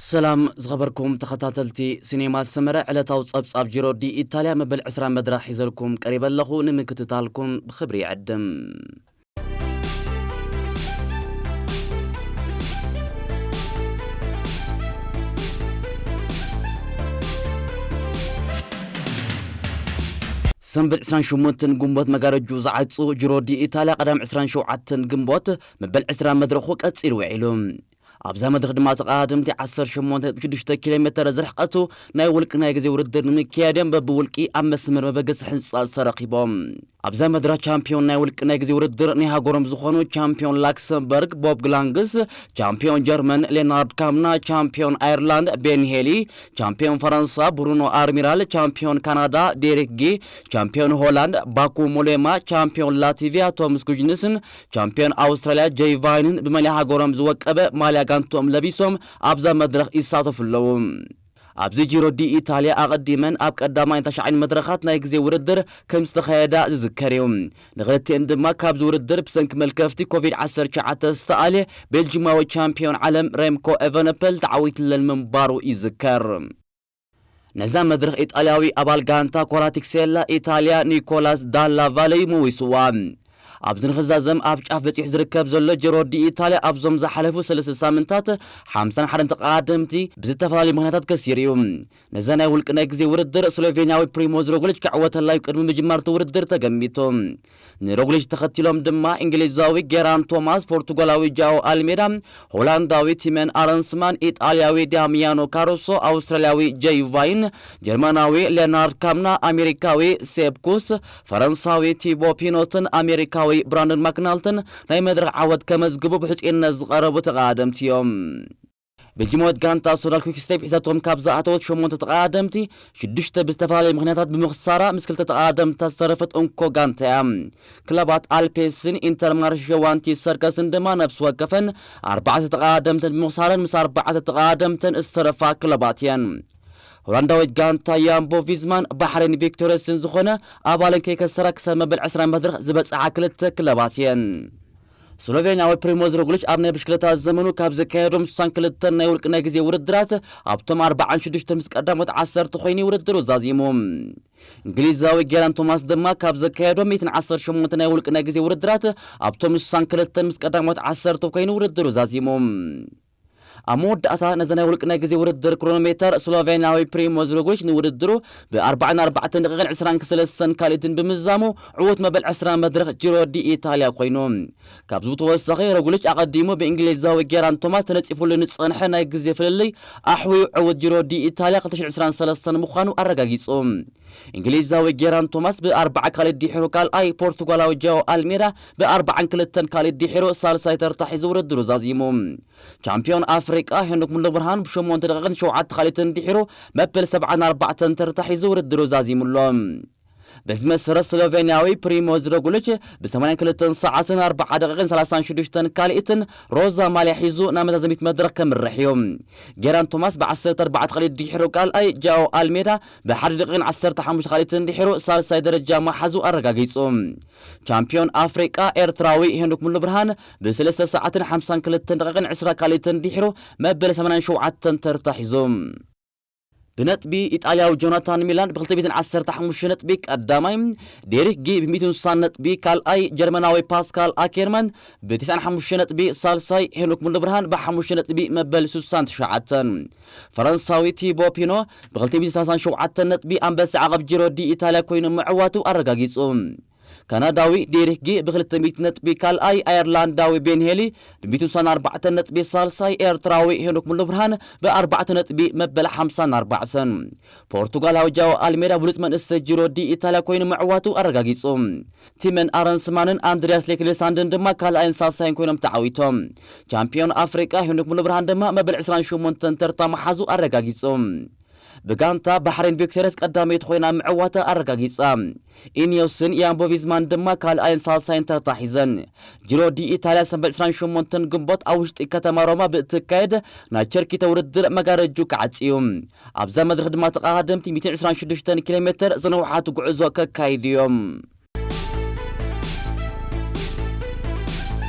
ሰላም ዝኸበርኩም ተኸታተልቲ ሲኔማ ሰመረ፣ ዕለታዊ ጸብጻብ ጂሮ ዲ ኢታልያ መበል ዕስራ መድረኽ ሒዘልኩም ቀሪበ ኣለኹ። ንምክትታልኩም ብኽብሪ ይዕድም። ሰንበት ዕስራን ሸሞንተን ግንቦት መጋረጁ ዝዓጹ ጂሮ ዲ ኢታልያ ቀዳም ዕስራን ሸውዓተን ግንቦት መበል ዕስራ መድረኹ ቀጺሉ ውዒሉ። ኣብዛ መድረኽ ድማ ተቐዳደምቲ ዓሰርተ ሸሞንተ ነጥቢ ሽዱሽተ ኪሎ ሜተር ዝርሕቀቱ ናይ ውልቂ ናይ ግዜ ውድድር ንምክያድ እዮም በብውልቂ ኣብ መስመር መበገሲ ህንጻ ዝተረኺቦም። ኣብዛ መድረኽ ቻምፒዮን ናይ ውልቂ ናይ ግዜ ውድድር ናይ ሃገሮም ዝኾኑ ቻምፒዮን ላክሰምበርግ ቦብ ግላንግስ፣ ቻምፒዮን ጀርመን ሌናርድ ካምና፣ ቻምፒዮን ኣየርላንድ ቤን ሄሊ፣ ቻምፒዮን ፈረንሳ ብሩኖ ኣርሚራል፣ ቻምፒዮን ካናዳ ዴሪክ ጊ፣ ቻምፒዮን ሆላንድ ባኩ ሞሌማ፣ ቻምፒዮን ላቲቪያ ቶምስ ኩጅንስን ቻምፒዮን ኣውስትራልያ ጀይ ቫይንን ብመለያ ሃገሮም ዝወቀበ ማልያ ጋንትኦም ለቢሶም ኣብዛ መድረኽ ይሳተፉ ኣለዉ። ኣብዚ ጂሮ ዲ ኢታልያ ኣቐዲመን ኣብ ቀዳማይን ታሽዓይን መድረኻት ናይ ግዜ ውድድር ከም ዝተኻየዳ ዝዝከር እዩ። ንኽልቲኤን ድማ ካብዚ ውድድር ብሰንኪ መልከፍቲ ኮቪድ ዓሰርተ ትሽዓተ ዝተኣልየ ቤልጂማዊ ቻምፒዮን ዓለም ሬምኮ ኤቨነፐል ተዓዊትለን ምንባሩ ይዝከር። ነዛ መድረኽ ኢጣልያዊ ኣባል ጋንታ ኮራቲክሴላ ኢታልያ ኒኮላስ ዳላ ቫለዩ ምዊስዋ። ኣብዚ ንኽዛዘም ኣብ ጫፍ በጺሑ ዝርከብ ዘሎ ጀሮ ዲ ኢታልያ ኣብዞም ዝሓለፉ ሰለስተ ሳምንታት ሓምሳን ሓደን ተቐዳደምቲ ብዝተፈላለዩ ምኽንያታት ከሲሩ እዩ። ነዛ ናይ ውልቂ ናይ ግዜ ውድድር ስሎቬንያዊ ፕሪሞዝ ሮግሊች ክዕወተላ እዩ ቅድሚ ምጅማር እቲ ውድድር ተገሚቱ። ንሮግሊች ተኸቲሎም ድማ እንግሊዛዊ ጌራን ቶማስ፣ ፖርቱጋላዊ ጃኦ ኣልሜዳ፣ ሆላንዳዊ ቲመን ኣረንስማን፣ ኢጣልያዊ ዳሚያኖ ካሩሶ፣ ኣውስትራልያዊ ጀይ ቫይን፣ ጀርመናዊ ሌናርድ ካምና፣ ኣሜሪካዊ ሴፕ ኩስ፣ ፈረንሳዊ ቲቦ ፒኖትን ኣሜሪካዊ ብራንደን ማክናልትን ናይ መድረኽ ዓወት ከመዝግቡ ብሕጹይነት ዝቐረቡ ተቐዳደምቲ እዮም። ቤልጂማዊት ጋንታ ሶዳል ኩክስቴፕ ሒዛቶም ካብ ዝኣተወት ሸሞንተ ተቐዳደምቲ ሽዱሽተ ብዝተፈላለየ ምኽንያታት ብምኽሳራ ምስ ክልተ ተቐዳደምትታት ዝተረፈት እንኮ ጋንታ እያ። ክለባት ኣልፔስን ኢንተርማርሽ ሸዋንቲ ሰርከስን ድማ ነፍሲ ወከፈን ኣርባዕተ ተቐዳደምተን ብምኽሳረን ምስ ኣርባዕተ ተቐዳደምተን ዝተረፋ ክለባት እየን። ሆላንዳዊት ጋንታ ያምቦ ቪዝማን ባሕሬን ቪክቶሪየስን ዝኾነ ኣባለን ከይከሰራ ክሳብ መበል ዕስራ መድረኽ ዝበጽሓ ክልተ ክለባት እየን። ስሎቬንያዊ ፕሪሞዝ ሮግሊች ኣብ ናይ ብሽክለታ ዘመኑ ካብ ዘካየዶም ስሳን ክልተን ናይ ውልቂ ናይ ግዜ ውድድራት ኣብቶም ኣርባዓን ሽዱሽተ ምስ ቀዳሞት ዓሰርተ ኮይኑ ውድድሩ ዛዚሙ። እንግሊዛዊ ጌራን ቶማስ ድማ ካብ ዘካየዶም ሚእትን ዓሰርተ ሸሞንተ ናይ ውልቂ ናይ ግዜ ውድድራት ኣብቶም ስሳን ክልተን ምስ ቀዳሞት ዓሰርተ ኮይኑ ውድድሩ ዛዚሙ። ኣብ መወዳእታ ነዚ ናይ ውልቂ ናይ ግዜ ውድድር ክሮኖሜተር ስሎቬንያዊ ፕሪሞዝ ሮግሊች ንውድድሩ ብ ኣርባዓን ኣርባዕተን ደቂቕን ዕስራን ሰለስተን ካልኢትን ብምዛሙ ዕዉት መበል ዕስራ መድረኽ ጂሮ ዲ ኢታልያ ኮይኑ። ካብዚ ብተወሳኺ ሮግሊች ኣቐዲሙ ብእንግሊዛዊ ጌራን ቶማስ ተነጺፉሉ ንጸንሐ ናይ ግዜ ፍልልይ ኣሕዊዩ ዕዉት ጂሮ ዲ ኢታልያ ክልተ ሽሕን ዕስራን ሰለስተን ምዃኑ ኣረጋጊጹ። እንግሊዛዊ ጌራን ቶማስ ብኣርባዓ ካልኢት ድሒሩ ካልኣይ፣ ፖርቱጋላዊ ጃኦ ኣልሜዳ ብኣርባዓን ክልተን ካልኢት ድሒሩ ሳልሳይ ተርታ ሒዙ ውድድሩ ዛዚሙ። ቻምፒዮን ኣፍሪቃ ሄኖክ ሙሉብርሃን ብሸሞንተ ደቂቕን ሸውዓተ ካልኢትን ድሒሩ መበል ሰብዓን ኣርባዕተን ተርታ ሒዙ ውድድሩ ዛዚሙ ኣሎ። በዚ መሰረት ስሎቬንያዊ ፕሪሞዝ ሮግሊች ብሰማንያን ክልተን ሰዓትን ኣርባዓ ደቂቕን ሰላሳን ሽዱሽተን ካልኢትን ሮዛ ማልያ ሒዙ ናብ መዛዘሚት መድረኽ ከምርሕ እዩ። ጌራን ቶማስ ብዓሰርተ ኣርባዕተ ካልኢት ድሒሩ ካልኣይ፣ ጃኦ ኣልሜዳ ብሓደ ደቂቕን ዓሰርተ ሓሙሽተ ካልኢትን ድሒሩ ሳልሳይ ደረጃ መሓዙ ኣረጋጊጹ። ቻምፒዮን ኣፍሪቃ ኤርትራዊ ሄኖክ ሙሉብርሃን ብሰለስተ ሰዓትን ሓምሳን ክልተን ደቂቕን ዕስራ ካልኢትን ድሒሩ መበል ሰማንያን ሸውዓተን ተርታ ሒዙ። ብነጥቢ ኢጣልያዊ ጆናታን ሚላን ብክልተ ሚእትን ዓሰርተ ሓሙሽተ ነጥቢ ቀዳማይ፣ ዴሪክ ጊ ብሚእትን ስሳን ነጥቢ ካልኣይ፣ ጀርመናዊ ፓስካል ኣኬርማን ብተስዓን ሓሙሽተ ነጥቢ ሳልሳይ፣ ሄኖክ ሙሉብርሃን ብሓሙሽተ ነጥቢ መበል ስሳን ትሽዓተን። ፈረንሳዊ ቲቦ ፒኖ ብክልተ ሚእትን ሰላሳን ሸውዓተን ነጥቢ ኣንበሳ ዓቐብ ጂሮ ዲ ኢታልያ ኮይኑ ምዕዋቱ ኣረጋጊጹ። ካናዳዊ ዴሪክ ጊ ብክልተ ሚእቲ ነጥቢ ካልኣይ፣ ኣየርላንዳዊ ቤን ሄሊ ብሚእትን ስሳን ኣርባዕተን ነጥቢ ሳልሳይ፣ ኤርትራዊ ሄኖክ ሙሉብርሃን ብኣርባዕተ ነጥቢ መበል ሓምሳን ኣርባዕተን። ፖርቱጋላዊ ጃኦ ኣልሜዳ ብሉጽ መንእሰይ ጂሮ ዲ ኢታልያ ኮይኑ ምዕዋቱ ኣረጋጊጹ። ቲመን ኣረንስማንን ኣንድሪያስ ሌክሌሳንድን ድማ ካልኣይን ሳልሳይን ኮይኖም ተዓዊቶም። ቻምፒዮን ኣፍሪቃ ሄኖክ ሙሉብርሃን ድማ መበል ዕስራን ሸሞንተን ተርታ መሓዙ ኣረጋጊጹ። ብጋንታ ባሕሬን ቪክቶሪያስ ቀዳመይቲ ኮይና ምዕዋታ ኣረጋጊጻ። ኢኒዮስን ያምቦ ቪዝማን ድማ ካልኣይን ሳልሳይን ተርታ ሒዘን። ጂሮ ዲ ኢታልያ ሰንበት ዕስራን ሸሞንተን ግንቦት ኣብ ውሽጢ ከተማ ሮማ ብእትካየድ ናይ ቸርኪተ ውድድር መጋረጁ ክዓጽ እዩ። ኣብዛ መድረኽ ድማ ተቐዳደምቲ ሚእትን ዕስራን ሽዱሽተን ኪሎ ሜተር ዝነውሓቱ ጉዕዞ ከካይዱ እዮም።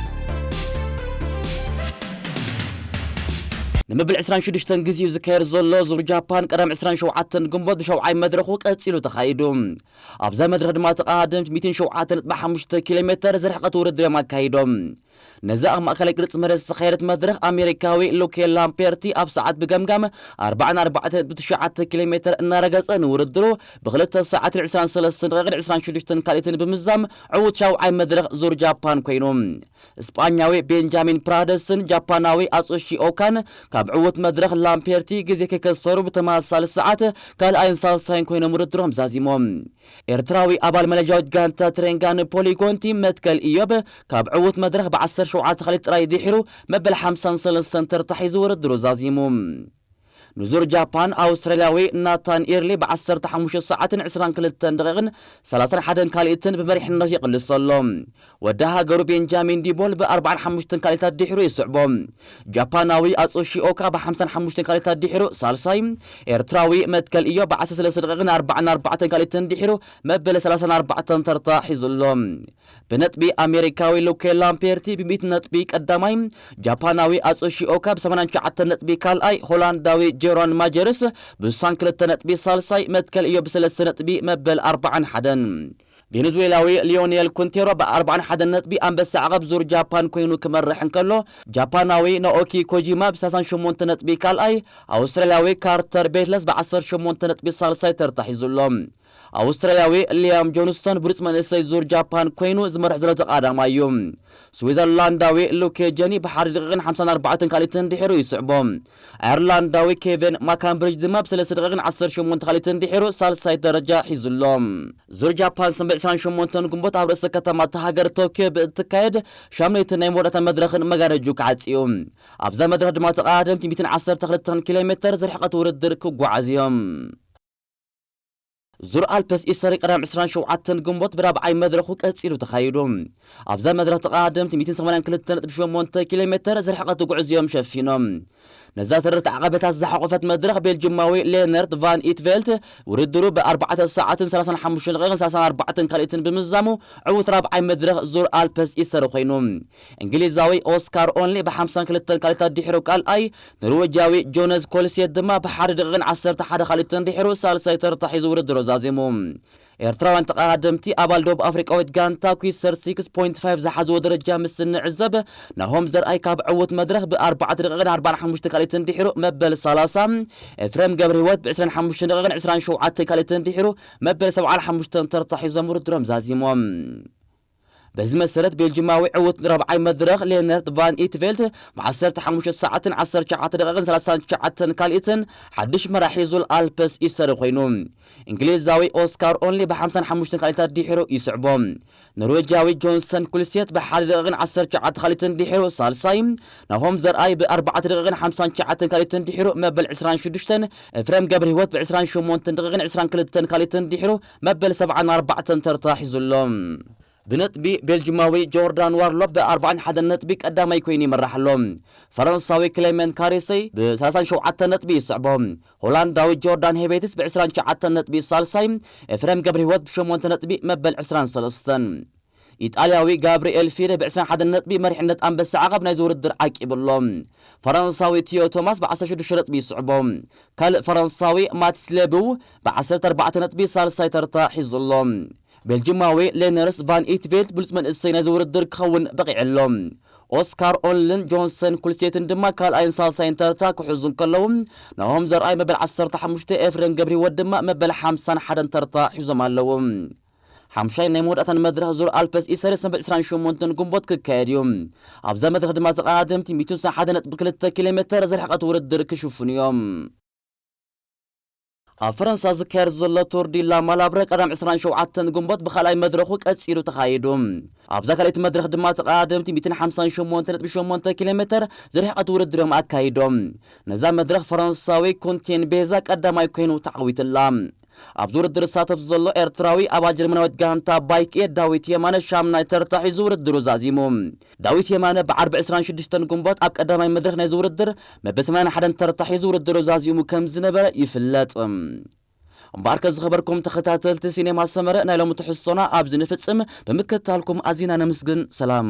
ንመበል ዕስራን ሽዱሽተን ግዜኡ ዝካየድ ዘሎ ዙር ጃፓን ቀዳም ዕስራን ሸውዓተን ግንቦት ብሸውዓይ መድረኹ ቀጺሉ ተኻይዱ። ኣብዛ መድረኽ ድማ ተቐዳደምቲ ሚእትን ሸውዓተን ነጥቢ ሓሙሽተ ኪሎ ሜተር ዝርሕቐት ውድድር እዮም ኣካይዶም። ነዛ ኣብ ማእከላይ ቅርጺ መሬት ዝተኻየደት መድረኽ ኣሜሪካዊ ሉኬ ላምፔርቲ ኣብ ሰዓት ብገምጋም ኣርባዓን ኣርባዕተን ነጥቢ ትሽዓተ ኪሎ ሜተር እናረገጸ ንውድድሩ ብኽልተ ሰዓትን ዕስራን ሰለስተን ደቂቕን ዕስራን ሽዱሽተን ካልኢትን ብምዛም ዕዉት ሻውዓይ መድረኽ ዙር ጃፓን ኮይኑ። ስጳኛዊ ቤንጃሚን ፕራደስን ጃፓናዊ ኣጾሺ ኦካን ካብ ዕዉት መድረኽ ላምፔርቲ ግዜ ከይከሰሩ ብተመሳሳሊ ሰዓት ካልኣይን ሳልሳይን ኮይኖም ውድድሮም ዛዚሞም። ኤርትራዊ ኣባል መለጃዊት ጋንታ ትሬንጋን ፖሊጎን ቲም መትከል ኢዮብ ካብ ዕዉት መድረኽ ብዓሰርተ ሸውዓተ ካልኢት ጥራይ ድሒሩ መበል ሓምሳን ሰለስተን ተርታ ሒዙ ውድድሩ ዛዚሙ። ንዙር ጃፓን ኣውስትራልያዊ ናታን ኢርሊ ብዓሰርተ ሓሙሽተ ሰዓትን ዕስራን ክልተን ደቂቕን ሰላሳን ሓደን ካልኢትን ብመሪሕነት ይቕልስ ዘሎ። ወዲ ሃገሩ ቤንጃሚን ዲቦል ብኣርባዓን ሓሙሽተን ካልኢታት ድሒሩ ይስዕቦ። ጃፓናዊ ኣጾሺ ኦካ ብሓምሳን ሓሙሽተን ካልኢታት ድሒሩ ሳልሳይ፣ ኤርትራዊ መትከል ኢዮብ ብዓሰርተ ሰለስተ ደቂቕን ኣርባዓን ኣርባዕተን ካልኢትን ድሒሩ መበል ሰላሳን ኣርባዕተን ተርታ ሒዙ ኣሎ። ብነጥቢ ኣሜሪካዊ ሉኬ ላምፔርቲ ብሚእቲ ነጥቢ ቀዳማይ፣ ጃፓናዊ ኣጾሺ ኦካ ብሰማንያን ትሽዓተን ነጥቢ ካልኣይ፣ ሆላንዳዊ ጄሮን ማጀርስ ብስሳን ክልተ ነጥቢ ሳልሳይ፣ መትከል ኢዮብ ብሰለስተ ነጥቢ መበል ኣርባዓን ሓደን። ቬኔዙዌላዊ ሊዮኔል ኩንቴሮ ብኣርባዓን ሓደን ነጥቢ ኣንበሳ ዓቐብ ዙር ጃፓን ኮይኑ ክመርሕ እንከሎ፣ ጃፓናዊ ናኦኪ ኮጂማ ብሰላሳን ሸሞንተ ነጥቢ ካልኣይ፣ ኣውስትራልያዊ ካርተር ቤትለስ ብዓሰርተ ሸሞንተ ነጥቢ ሳልሳይ ተርታ ሒዙ ኣሎ። ኣውስትራልያዊ ሊያም ጆንስቶን ብሉጽ መንእሰይ ዙር ጃፓን ኮይኑ ዝመርሕ ዘሎ ተቐዳዳማይ እዩ። ስዊዘርላንዳዊ ሉኬ ጀኒ ብሓደ ደቂቕን ሓምሳን ኣርባዕተን ካልኢትን ድሒሩ ይስዕቦ። ኣየርላንዳዊ ኬቨን ማካምብሪጅ ድማ ብሰለስተ ደቂቕን ዓሰርተ ሸሞንተ ካልኢትን ድሒሩ ሳልሳይ ደረጃ ሒዙ ኣሎ። ዙር ጃፓን ሰንበት ዕስራን ሸሞንተን ግንቦት ኣብ ርእሰ ከተማ እታ ሃገር ቶኪዮ ብእትካየድ ሻምነይቲ ናይ መወዳእታ መድረኽን መጋረጁ ክዓጽ እዩ። ኣብዛ መድረኽ ድማ ተቐዳደምቲ ሚእትን ዓሰርተ ክልተን ኪሎ ሜተር ዝርሕቐት ውድድር ክጓዓዙ እዮም። ዙር ኣልፐስ ኢሰሪ ቀዳም ዕስራን ሸውዓተን ግንቦት ብራብዓይ መድረኹ ቀጺሉ ተኻይዱ። ኣብዛ መድረኽ ተቐዳደምቲ ሚእትን ሰማንያን ክልተን ነጥቢ ሸሞንተ ኪሎ ሜተር ዝርሕቐት ጉዕዞ እዮም ሸፊኖም። ነዛ ተረርቲ ዓቐበታት ዝሓቖፈት መድረኽ ቤልጅማዊ ሌነርት ቫን ኢትቬልት ውድድሩ ብኣርባዕተ ሰዓትን ሰላሳን ሓሙሽተን ደቂቕን ሰላሳን ኣርባዕተን ካልኢትን ብምዛሙ ዕዉት ራብዓይ መድረኽ ዙር ኣልፐስ ኢሰሪ ኮይኑ። እንግሊዛዊ ኦስካር ኦንሊ ብሓምሳን ክልተን ካልኢታት ድሒሩ ካልኣይ፣ ኖርዌጃዊ ጆነስ ኮልሴት ድማ ብሓደ ደቂቕን ዓሰርተ ሓደ ካልኢትን ድሒሩ ሳልሳይ ተርታ ሒዙ ውድድሩ ዛዚሙ። ኤርትራውያን ተቐዳደምቲ ኣባል ደቡብ ኣፍሪቃዊት ጋንታ ኩዊሰር ሲክስ ፖይንት ፋይቭ ዝሓዝዎ ደረጃ ምስ እንዕዘብ፣ ናሆም ዘርኣይ ካብ ዕዉት መድረኽ ብኣርባዕተ ደቂቕን ኣርባዓን ሓሙሽተን ካልኢትን ድሒሩ መበል ሰላሳ፣ ኤፍሬም ገብረ ህይወት ብዕስራን ሓሙሽተን ደቂቕን ዕስራን ሸውዓተን ካልኢትን ድሒሩ መበል ሰብዓን ሓሙሽተን ተርታ ሒዞም ውድድሮም ዛዚሞም። በዚ መሰረት ቤልጅማዊ ዕዉት ራብዓይ መድረኽ ሌነርት ቫን ኢትቬልት ብዓሰርተ ሓሙሽተ ሰዓትን ዓሰርተ ትሽዓተ ደቂቕን ሰላሳን ትሽዓተን ካልኢትን ሓድሽ መራሒ ዙር ኣልፐስ ኢሰሪ ኮይኑ። እንግሊዛዊ ኦስካር ኦንሊ ብሓምሳን ሓሙሽተን ካልኢታት ድሒሩ ይስዕቦ። ኖርዌጃዊ ጆንሰን ኩልሴት ብሓደ ደቂቕን ዓሰርተ ትሽዓተ ካልኢትን ድሒሩ ሳልሳይ፣ ናሆም ዘርኣይ ብኣርባዕተ ደቂቕን ሓምሳን ትሽዓተን ካልኢትን ድሒሩ መበል ዕስራን ሽዱሽተን፣ ኤፍሬም ገብረ ህይወት ብዕስራን ሸሞንተን ደቂቕን ዕስራን ክልተን ካልኢትን ድሒሩ መበል ሰብዓን ኣርባዕተን ተርታ ሒዙ ኣሎ። ብነጥቢ ቤልጅማዊ ጆርዳን ዋርሎፕ ብኣርባዓን ሓደን ነጥቢ ቀዳማይ ኮይኑ ይመርሕ ኣሎ። ፈረንሳዊ ክሌመንት ካሬሰይ ብሰላሳን ሸውዓተን ነጥቢ ይስዕቦ። ሆላንዳዊ ጆርዳን ሄቤትስ ብዕስራን ትሽዓተን ነጥቢ ሳልሳይ፣ ኤፍሬም ገብረ ህይወት ብሸሞንተ ነጥቢ መበል ዕስራን ሰለስተን። ኢጣልያዊ ጋብርኤል ፊደ ብዕስራን ሓደን ነጥቢ መሪሕነት ኣንበሳ ዓቐብ ናይዚ ውድድር ዓቂቡ ኣሎ። ፈረንሳዊ ቲዮ ቶማስ ብዓሰርተ ሽዱሽተ ነጥቢ ይስዕቦ። ካልእ ፈረንሳዊ ማቲስ ሌብው ብዓሰርተ ኣርባዕተ ነጥቢ ሳልሳይ ተርታ ሒዙ ኣሎ። ቤልጅማዊ ሌነርስ ቫን ኢትቬልት ብሉጽ መንእሰይ ናይዚ ውድድር ክኸውን በቒዑ ኣሎ። ኦስካር ኦንልን ጆንሰን ኩልሴትን ድማ ካልኣይን ሳልሳይን ተርታ ክሕዙ እንከለዉ፣ ናሆም ዘርኣይ መበል ዓሰርተ ሓሙሽተ፣ ኤፍሬም ገብረ ህይወት ድማ መበል ሓምሳን ሓደን ተርታ ሒዞም ኣለዉ። ሓምሻይ ናይ መወዳእታን መድረኽ ዙር ኣልፐስ ኢሰሪ ሰንበት ዕስራን ሸሞንተን ግንቦት ክካየድ እዩ። ኣብዛ መድረኽ ድማ ተቐዳደምቲ ሚእትን ሓደን ነጥቢ ክልተ ኪሎ ሜተር ዝርሕቐት ውድድር ክሽፍኑ እዮም። ኣብ ፈረንሳ ዝካየድ ዘሎ ቱር ዲ ላ ማላብረ ቀዳም ዕስራን ሸውዓተን ግንቦት ብኻልኣይ መድረኹ ቀጺሉ ተኻይዱ። ኣብዛ ካልኣይቲ መድረኽ ድማ ተቐዳደምቲ ሚእትን ሓምሳን ሸሞንተ ነጥቢ ሸሞንተ ኪሎ ሜተር ዝርሕቐት ውድድር እዮም ኣካይዶም። ነዛ መድረኽ ፈረንሳዊ ኩንቴን ቤዛ ቀዳማይ ኮይኑ ተዓዊትላ። ኣብዚ ውድድር ዝሳተፍ ዘሎ ኤርትራዊ ኣባል ጀርመናዊት ጋንታ ባይክ ኤድ ዳዊት የማነ ሻምናይ ተርታ ሒዙ ውድድሩ ዛዚሙ። ዳዊት የማነ ብዓርቢ ዕስራን ሽዱሽተን ግንቦት ኣብ ቀዳማይ መድረኽ ናይዚ ውድድር መበል ሰማንያን ሓደን ተርታ ሒዙ ውድድሩ ዛዚሙ ከም ዝነበረ ይፍለጥ። እምበኣርከ ዝኸበርኩም ተኸታተልቲ ሲኔማ ሰመረ ናይ ሎሚ ትሕዝቶና ኣብዚ ንፍጽም። ብምክትታልኩም ኣዚና ነመስግን። ሰላም።